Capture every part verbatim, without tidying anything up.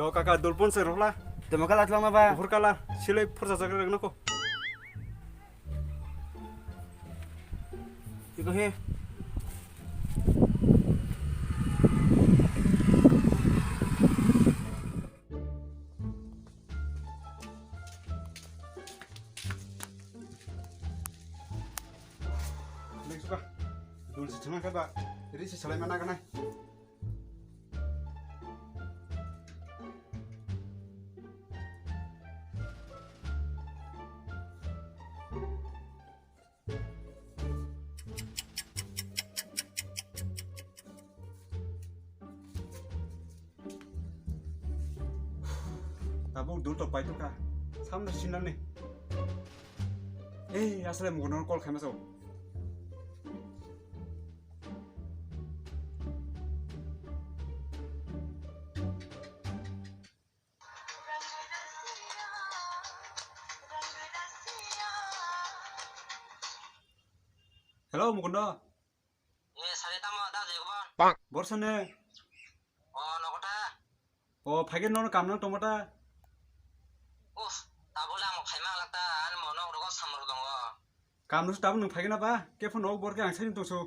Do kaka dulpon se rohla. Temo kala tlang na ba? Buhur kala, silai phursa jaga rek nako. Iko he. Leksuka, dul si chuma ka ba, ri si salai mana ka nai. Tabuk dul tok pai tukha. Samno sinani. Ei, asle mugono call khaima sao. Hello, Mukundo. Ye, sari tamo, da jai gubon. Borsa ne. O, nogo ta. O, phaikhe nono kam nang tongma ta. Uf, tabole amo khaima lak ta, ani mo nok rogo samrok tongo. Kam nung tabuk nung phaikhe na ba? Khe phone nok bor khe ang sari tongso.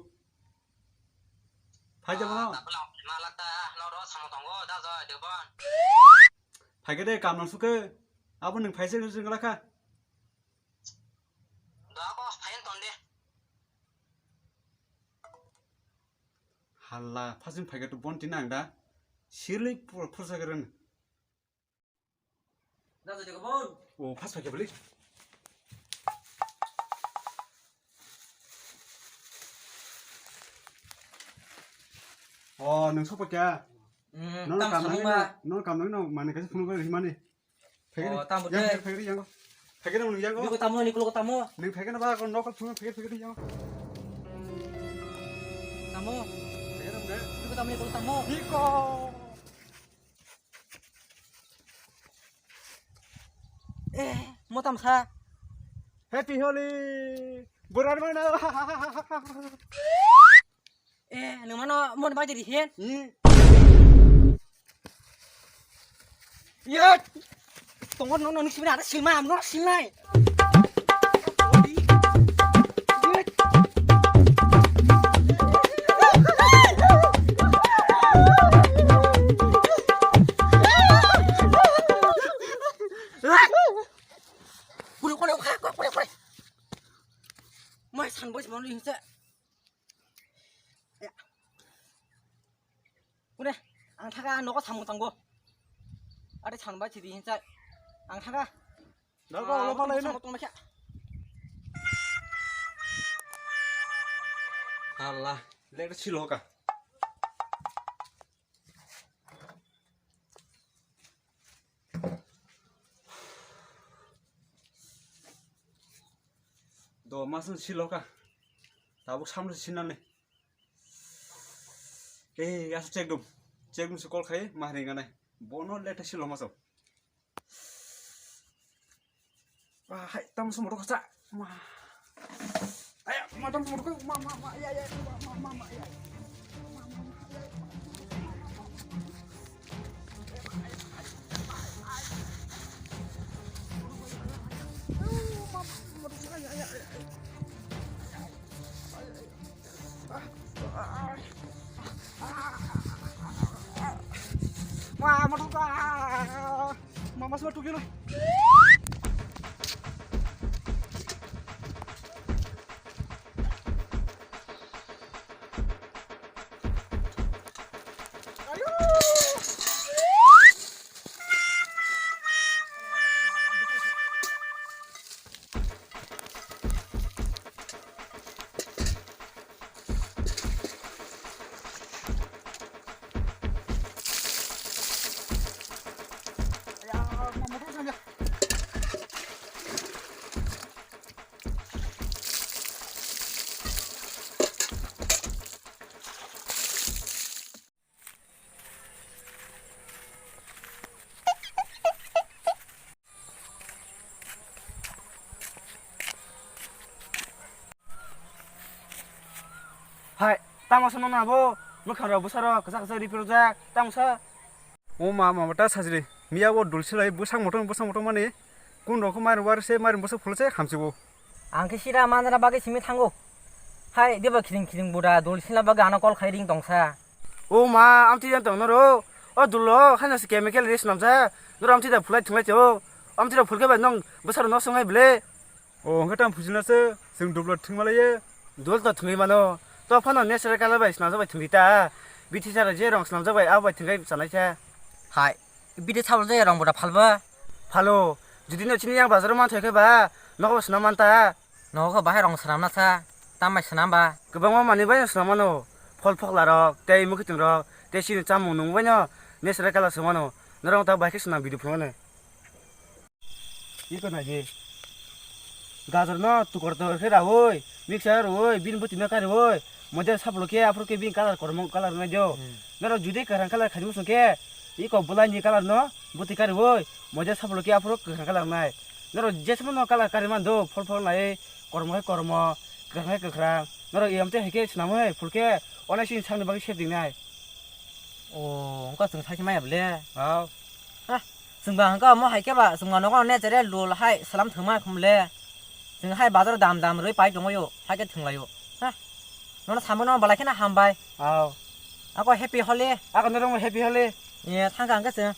Phai jabo no. Tabole amo khaima lak ta, nok rogo samrok tongo, da jai gubon. Phaikhe de kam nang sukhe. Abo nung phaise nung jengla kha. Doa ko phain ton de. Halla, phasing phaikhe to bon tina ang da. Sirli pur-, phursa keren. Da jai gubon. O, phas phaikhe bali. O, nung sopa kya? Hmm, nono tam kam samung nangwi ba. No, nono kam nangwi no, mane kaisa phunuk bai rihmani. Phegeri. O, tamo yang, de. Phegeri yang. Phegeri nung yang. Niko tamo, niko tamo. Nung phegeri ba, ko nokol phunuk phegeri phegeri yang. Tamo. Phegeri nung de. Niko tamo, niko tamo. Niko. Eh, mo tam sa. Happy Holi. Burar mana? Eh, nung mano mon bai diri hen. Hmm. Ye. Tongo no no ni sibina ada silma am no silnai. Pure pure pure pure. Mai san bois mano hinse. Ya. Kune, ang thaka nogo samung tango. Ate san bai chidi hinchai. Ang thaka. Nogo, ah, ulo pala samung ini. Tong nakya. Allah, lek silo ka. Do masung silo ka. Tabuk samung sinane. Eh, asa check dum. Check dum se call khai, mahri ngane. Bono leta silo maso. Wah, hai, tam sumur ko sa. Wah. Ayo, ma tam sumur ko, ma, ma, ma, ya, ya, ma, ma, ma, ma, ya. Wah, motor ka. Mama sudah tuki lah. Hai, tamo sa nono abo? Mwkhang rok bwsa rok kwchak kwchak ri phirok jak, tamo sa? O ma, ma ta sajri. Miya bo dul silai bwsang mothon, bwsang mothon mani. Kun rok khe mairum bar se, mairum bwswk phulse hamsi bo. Ang khe sira manjana bagwi simi thango. Hai, deba khiring khiring bura dul sila bagwi ano call khai ring tongsa. O ma, amtwi jan tong noro. O dulo, haino se chemical ris namsa. Noro amtwi da phulai thunglai tio. Amtwi da phulke ba nong bwsaro no songai bele. O, hwnkhe tamo phujina se, chwng dublo thwngma laiye. Dul to thwngwi mano. To phano natural color bai swnamjak bai thwngwi ta. Bithi sara je rong swnamjak bai, abo bai thwngwi chanai sa. Hai, bithi sabo je rong boda phalba? Phalo. Judi no chini yang bazaro man thoi khe ba, nogo swnam man ta. Nogo khe bahai rong swnamna sa, tam bai swnam ba? Kwbangma manwi bai no swnam mano. Phol phokla rok, tei mwkhwtwng rok, tei chini chamung nung bai no natural color swnam mano. Norok ta bai khe swnam video phunuknai. Iko naidi. Gajor no tukor tukor khe raui, mixer rui, bini bwtwi no kariui, moja saplo khe aphuru khe bini colour kormo colour wngnai do. Hmm. Norok judi kwrang colour khaidi muchung khe, iko bwlai ni colour no bwtwi kariui, moja saplo khe aphuru kwrang colour wngnai. Norok jesamo no colour kari man do, phol phol nai, kormo khe kormo, kwrang khe kwrang. Norok eyam tei hai khe swnamwi phul khe, onai sini sakni bagwi sep dingnai. O, wngkha chwng saisi maya bole. Hao. Ha, chwng ba hwnkha omo hai khe ba, chwng ba nogo ne chere lul hai salam thwngma khum le. Chwng hai bazar dam dam rwi pai tongwi o, hai khe thwnglaio. Ha. Nono samano balai kheno hambai. Hao. Ako happy Holi. Ako norok happy Holi. Ye, thangkha hwnkhe chwng.